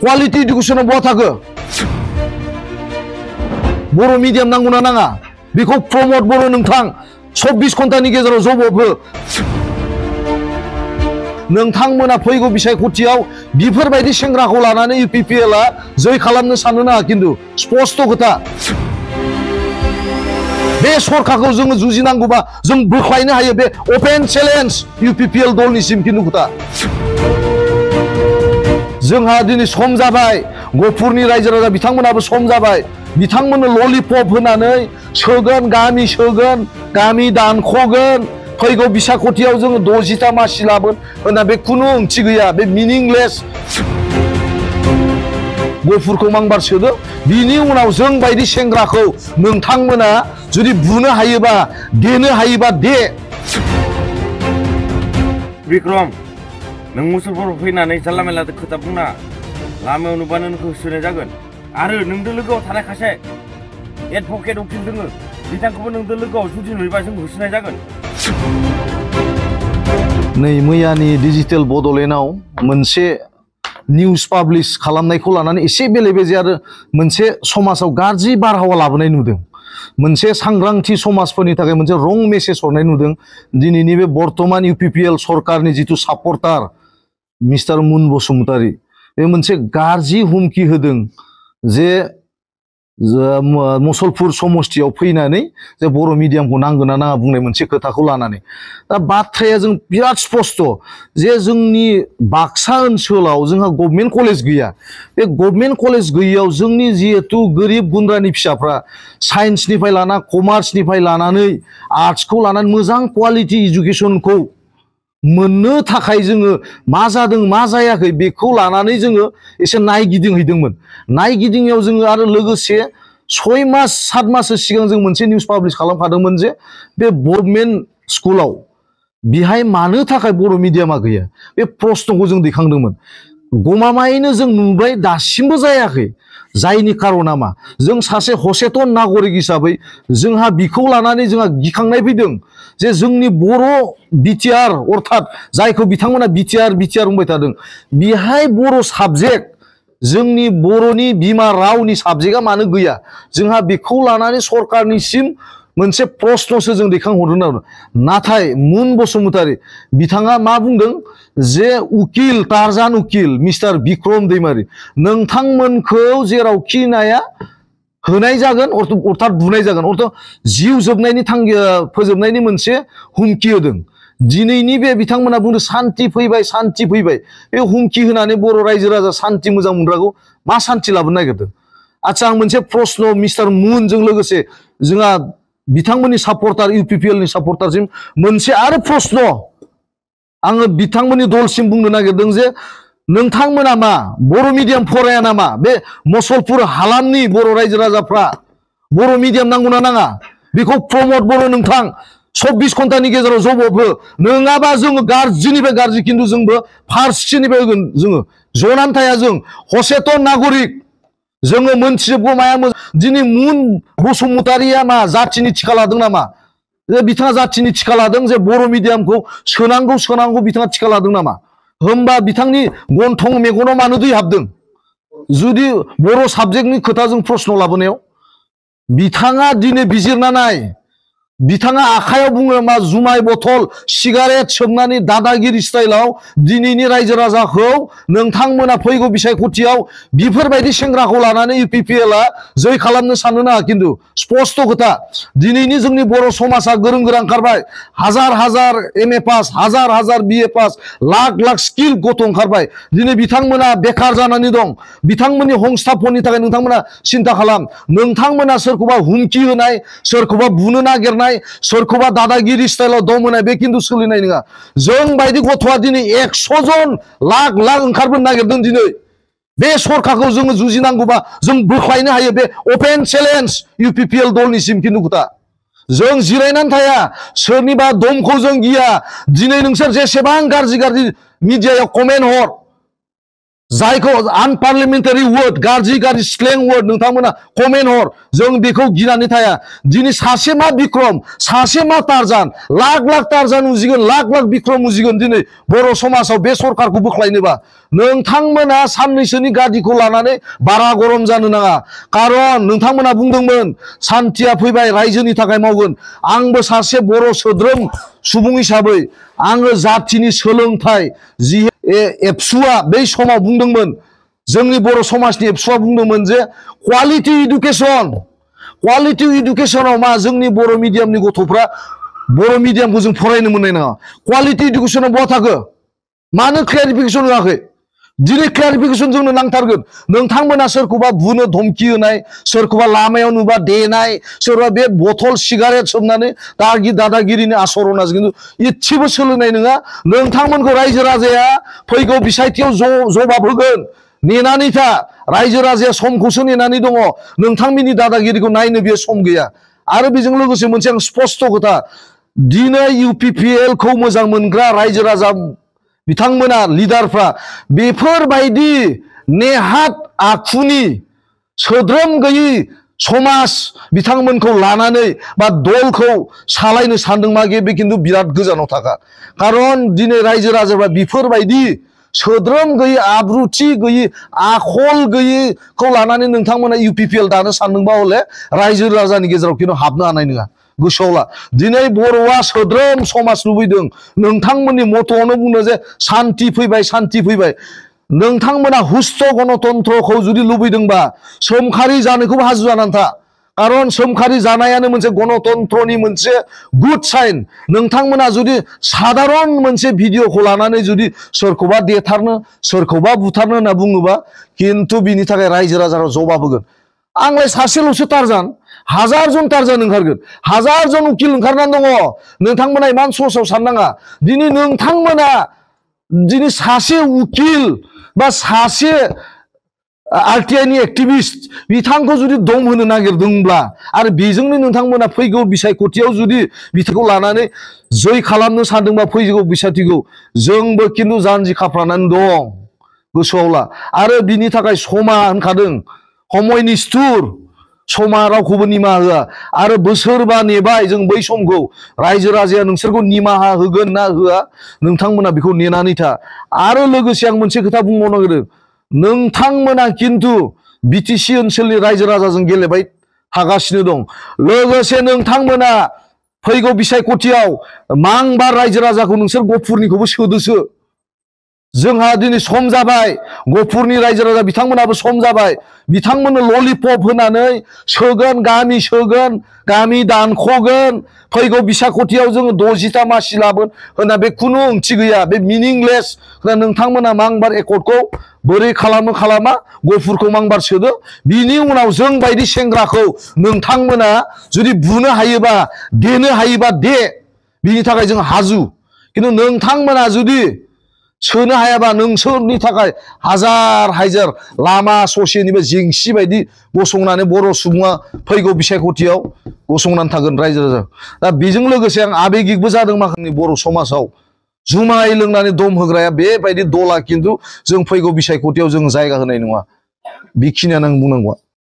quality education बहा थाखो बर' medium नांगौना नाङा बेखौ प्रमोट बर' नोंथां 24 घन्टानि गेजेराव जब हो नोंथांमोना फैगौ बिसायख'थियाव बेफोरबायदि सेंग्राखौ लानानै UPPL आ जय खालामनो साननो नाङा खिन्थु स्पष्ट खोथा बे सरकारखौ जोङो जुजिनांगौबा जों बोख्लायनो हायो बे ओपन चेलेन्ज UPPL दलनिसिम खिन्थु खोथा जोंहा दिनै सम जाबाय गफुरनि रायजो राजा बिथांमोनाबो सम जाबाय बिथांमोननो ललिपप होनानै सोगोन गामि दानख'गोन फैगौ बिसायख'थियाव जोङो 60टा मासि लाबोन होनना बे खुनु ओंथि गैया बे मिनिंलेस गफुरखौ मांबार सोदो बिनि उनाव जों बायदि सेंग्राखौ नोंथांमोना जुदि बुनो हायोबा देनो हायोबा दे बिक्रम नों मुसलपुराव फैनानै जानला मेला खोथा बुंना लामायाव नुबानो नोंखौ होसोनाय जागोन आरो नोंदो लोगोआव थानाय खासे एडभकेट उकिल दोङो बिथांखौबो नोंदो लोगोआव जुदि नुयोबा जों होसोनाय जागोन नै मैयानि डिजिटेल बड'लेण्डआव मोनसे निउज पाब्लिश खालामनायखौ लानानै एसे बेले-बेजे आरो मोनसे समाजाव गाज्रि बारहावा लाबोनाय नुदों मोनसे सांग्रांथि समाजफोरनि थाखाय मोनसे रं मेसेज हरनाय नुदों दिनैनि बे बर्तमान UPPL सरकारनि जिथु सापर्टार मिस्टार मुन बसुमतारी बे मोनसे गाज्रि हुमखि होदों जे मुसलपुर समष्टियाव फैनानै जे बर' मिडियामखौ नांगोना नाङा बुंनाय मोनसे खोथाखौ लानानै दा बाथ्राया जों बिराद स्पष्ट जे जोंनि बाक्सा ओनसोलाव जोंहा गभर्नमेन्ट कलेज गैया बे गभर्नमेन्ट कलेज गैयैयाव जोंनि जिहेतु गोरिब गुन्द्रानि फिसाफ्रा साइन्सनिफ्राय लाना कमार्सनिफ्राय लानानै आर्ट्सखौ लानानै मोजां क्वालिटी एजुकेशनखौ मोननो थाखाय जोङो मा जादों मा जायाखै बेखौ लानानै जोङो एसे नायगिदिंहैदोंमोन नायगिदिंनायाव जोङो आरो लोगोसे 6 मास 7 माससो सिगां जों मोनसे निउज पाब्लिश खालामखादोंमोन जे बे गभर्नमेन्ट स्कुलाव बिहाय मानो थाखाय बर' मिडियामा गैया बे प्रश्नखौ जों दैखांदोंमोन गमामायैनो जों नुबाय दासिमबो जायाखै जायनि कारना मा जों सासे हसेतन नागरिक हिसाबै जोंहा बिखौ लानानै जोंहा गिखांनाय फैदों जे जोंनि बर' बिटिआर अर्थात जायखौ बिथांमोना बिटिआर बुंबाय थादों बिहाय बर' साबजेक्ट जोंनि बर'नि बिमा रावनि साबजेक्टआ मानो गैया जोंहा बेखौ लानानै सरकारनिसिम मोनसे प्रश्नसो जों दैखांहरदों आरो नाथाय मुन बसुमतारी बिथाङा मा बुंदों जे उकिल टारजान उकिल मिस्टार बिक्रम दैमारी नोंथांमोनखौ जेरावखि नाया होनाय जागोन अर्थात बुनाय जागोन अर्थात जिउ जोबनायनि थांखि फोजोबनायनि मोनसे हुमखि होदों दिनैनि बे बिथांमोना बुंदों सान्ति फैबाय बे हुमखि होनानै बर' रायजो राजा सान्ति मोजां मोनग्राखौ मा सान्ति लाबोनो नागिरदों आच्छा आं मोनसे प्रश्न मिस्टार मुनजों लोगोसे जोंहा बिथांमोननि सापर्टार UPPLनि सापर्टारसिम मोनसे आरो प्रश्न आङो बिथांमोननि दलसिम बुंनो नागिरदों जे नोंथांमोना मा बर' मिडियाम फराया नामा बे मुसलपुर हालामनि बर' रायजो राजाफ्रा बर' मिडियाम नांगौना नाङा बेखौ प्रमोट बर' नोंथां 24 घन्टानि गेजेराव जब हो नङाबा जोङो गाज्रिनिफ्राय गाज्रि खिन्थु जोंबो फारसेनिफ्राय होगोन जोङो जनानै थाया जों हसेतन नागरिक जोङो मोनथिजोबगौ माया दिनै मुन बसुमतारीया मा जाथिनि थिखा लादों नामा बिथाङा जाथिनि थिखा लादों जे बर' मिडियामखौ सोनांगौ बिथाङा थिखा लादों नामा होमबा बिथांनि गन्थं मेगनाव मानो दै हाबदों जुदि बर' साबजेक्टनि खोथा जों प्रश्न लाबोनायाव बिथाङा दिनै बिजिरना नाय बिथाङा आखायाव बुङो मा जुमाय बथल सिगारेट सोबनानै दादागिरि स्टाइलाव दिनैनि रायजो राजाखौ नोंथांमोना फैगौ बिसायख'थियाव बेफोरबायदि सेंग्राखौ लानानै UPPL आ जय खालामनो साननो नाङा खिन्थु स्पष्ट खोथा दिनैनि जोंनि बर' समाजा गोरों गोरा ओंखारबाय हाजार MA पास हाजार BA पास लाख स्किल गथ' ओंखारबाय दिनै बिथांमोना बेकार जानानै दं बिथांमोननि हंस्थापननि थाखाय नोंथांमोना सिन्था खालाम नोंथांमोना सोरखौबा हुमखि होनाय सोरखौबा बुनो नागिरनाय सोरखौबा दादागिरि स्टाइलाव दम होनाय बे खिन्थु सोलिनाय नङा जों बायदि गथ'आ दिनै 100 जन लाख ओंखारबोनो नागिरदों दिनै बे सरकारखौ जोङो जुजिनांगौबा जों बोख्लायनो हायो बे ओपन चेलेन्ज UPPL दलनिसिम खिन्थु खोथा जों जिरायनानै थाया सोरनिबा दमखौ जों गिया दिनै नोंसोर जेसेबां गाज्रि मिडियायाव कमेन्ट हर जायखौ आनपार्लियामेन्टारि वर्ड गाज्रि स्लें वर्ड नोंथांमोना कमेन्ट हर जों बेखौ गिनानै थाया दिनै सासे मा बिक्रम सासे मा टारजान लाख टारजान उजिगोन लाख बिक्रम उजिगोन दिनै बर' समाजाव बे सरकारखौ बोख्लायनोबा नोंथांमोना साननैसोनि गादिखौ लानानै बारा गरम जानो नाङा खारन नोंथांमोना बुंदोंमोन सान्थिया फैबाय रायजोनि थाखाय मावगोन आंबो सासे बर' सोद्रोम सुबुं हिसाबै आङो जाथिनि सोलोंथाइ जि एबसुआ बै समाव बुंदोंमोन जोंनि बर' समाजनि एबसुआ बुंदोंमोन जे क्वालिटी इडुकेशनाव मा जोंनि बर' मिडियामनि गथ'फ्रा बर' मिडियामखौ जों फरायनो मोननाय नङा क्वालिटी इडुकेशनाव बहा थाखो मानो क्लियारिफिकेशन होआखै दिनै क्लियारिफिकेशन जोंनो नांथारगोन नोंथांमोना सोरखौबा बुनो धमकी होनाय सोरखौबा लामायाव नुबा देनाय सोरबा बे बथल सिगारेट सोबनानै दादागिरिनि आसरना खिन्थु इसेबो सोलोंनाय नङा नोंथांमोनखौ रायजो राजाया फैगौ बिसायथियाव जबाब होगोन नेनानै था रायजो राजाया समखौसो नेनानै दङ नोंथांमोननि दादागिरिखौ नायनो बेयो सम गैया आरो बेजों लोगोसे मोनसे आं स्पष्ट खोथा दिनै UPPL खौ मोजां मोनग्रा रायजो राजा बिथांमोना लिडारफ्रा बेफोरबायदि नेहात आखुनि सोद्रोम गैयै समाज बिथांमोनखौ लानानै बा दलखौ सालायनो सानदोंबा बे खिन्थु बिराद गोजानाव थाखा खारन दिनै रायजो राजाफ्रा बेफोरबायदि सोद्रोम गैयै आब्रुथि गैयै आखल गैयैखौ लानानै नोंथांमोना UPPL दानो सानदोंबा हले रायजो राजानि गेजेराव खिन्थु हाबनो हानाय नङा गोसोआव ला दिनै बर'आ सोद्रोम समाज लुबैदों नोंथांमोननि मथ'आवनो बुंदों जे शान्ति फैबाय नोंथांमोना हुस्थ गणतन्त्रखौ जुदि लुबैदोंबा सोमखारि जानोखौबो हाजु जानानै था खारन सोमखारि जानायानो मोनसे गणतन्त्रनि मोनसे गुड साइन नोंथांमोना जुदि साधारन मोनसे भिडिअखौ लानानै जुदि सोरखौबा देथारनो सोरखौबा बुथारनो होनना बुङोबा खिन्थु बिनि थाखाय रायजो राजाफ्रा जबाब होगोन आंलाय सासेल'सो टारजान 1000 जन टारजान ओंखारगोन 1000 जन उकिल ओंखारनानै दङ नोंथांमोना इमान सहसाव साननाङा दिनै नोंथांमोना दिनै सासे उकिल बा सासे RTI नि एक्टिभिस्ट बिथांखौ जुदि दम होनो नागिरदोंब्ला आरो बेजोंनो नोंथांमोना फैगौ बिसायख'थियाव जुदि बिथांखौ लानानै जै खालामनो सानदोंबा फैगौ बिसायख'थिखौ जोंबो खिन्थु जानजि खाफ्रानानै दं गोसोआव ला आरो बिनि थाखाय समा होनखादों समय निस्थुर समा रावखौबो निमाहा होआ आरो बोसोरबा नेबाय जों बै समखौ रायजो राजाया नोंसोरखौ निमाहा होगोन ना होआ नोंथांमोना बेखौ नेनानै था आरो लोगोसे आं मोनसे खोथा बुंबावनो नागिरदों नोंथांमोना खिन्थु BTC ओनसोलनि रायजो राजाजों गेलेबाय थागासिनो दं लोगोसे नोंथांमोना फैगौ बिसायख'थियाव मांबार रायजो राजाखौ नोंसोर गफुरनिखौबो सोदोसो जोंहा दिनै सम जाबाय गफुरनि रायजो राजा बिथांमोनाबो सम जाबाय बिथांमोननो ललिपप होनानै सोगोन गामि दानख'गोन फैगौ बिसायख'थियाव जोङो 60टा मासि लाबोन होनना बे खुनु ओंथि गैया बे मिनिंलेस नोंथांमोना मांबार एकर्डखौ बोरै खालामा गफुरखौ मांबार सोदो बिनि उनाव जों बायदि सेंग्राखौ नोंथांमोना जुदि बुनो हायोबा देनो हायोबा दे बिनि थाखाय जों हाजु खिन्थु नोंथांमोना जुदि सोनो हायाबा नोंसोरनि थाखाय हाजार लामा ससेनिबो जेंसि बायदि गसंनानै बर' सुबुङा फैगौ बिसायख'थियाव गसंनानै थागोन रायजो राजा दा बेजों लोगोसे आं आबेगिकबो जादों माखासे बर' समाजाव जुमाय लोंनानै दम होग्राया बेबायदि दला खिन्थु जों फैगौ बिसायख'थियाव जों जायगा होनाय नङा बेखिनियानो आं बुंनांगौआ